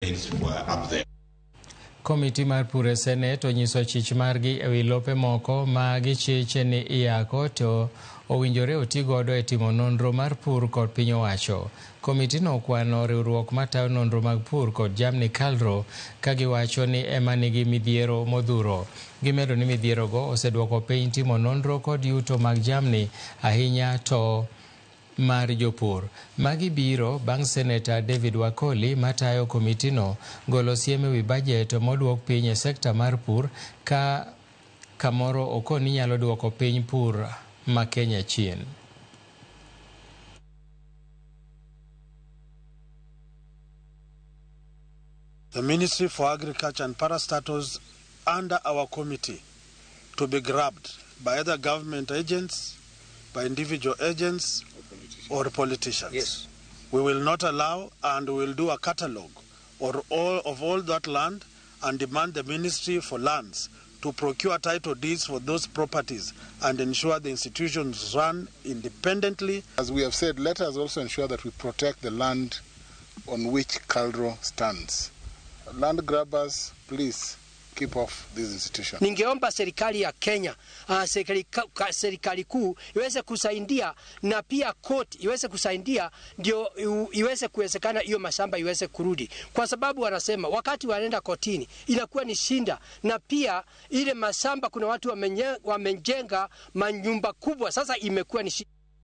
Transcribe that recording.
Were up there. Komiti mar pur e Senet onyiso chich margi ewi lope moko ma gichich ni iyako to owinjore oti godo e timo nonro mar pur kod piny owacho. Komitino okwano riwruok matayo nonro mag pur kod jamni KALRO ka giwacho ni ema nigi midhiero modhuro. Gimedo ni midhierogo oseduoko piny timo nonro kod yuto mag jamni ahinya to mar jopur. Magi biro bang' Seneta David Wakoli matayo komitino golo siem ewi bajet moduok piny e sekta mar pur ka kamoro okoni nyalo duoko piny pur ma Kenya chien. The Ministry for Agriculture and Parastatals under our committee to be grabbed by either government agents, by individual agents, or politicians. Yes. We will not allow, and we will do a catalogue or all of all that land and demand the Ministry for Lands to procure title deeds for those properties and ensure the institutions run independently. As we have said, let us also ensure that we protect the land on which KALRO stands. Land grabbers, please keep off this institution. Ningeomba serikali ya Kenya, serikali kuu iweze kusaidia na pia court iweze kusaidia ndio iweze kuwezekana hiyo mashamba iweze kurudi, kwa sababu wanasema wakati wanaenda kotini inakuwa ni shinda, na pia ile mashamba kuna watu wamejenga manyumba kubwa, sasa imekuwa ni shinda.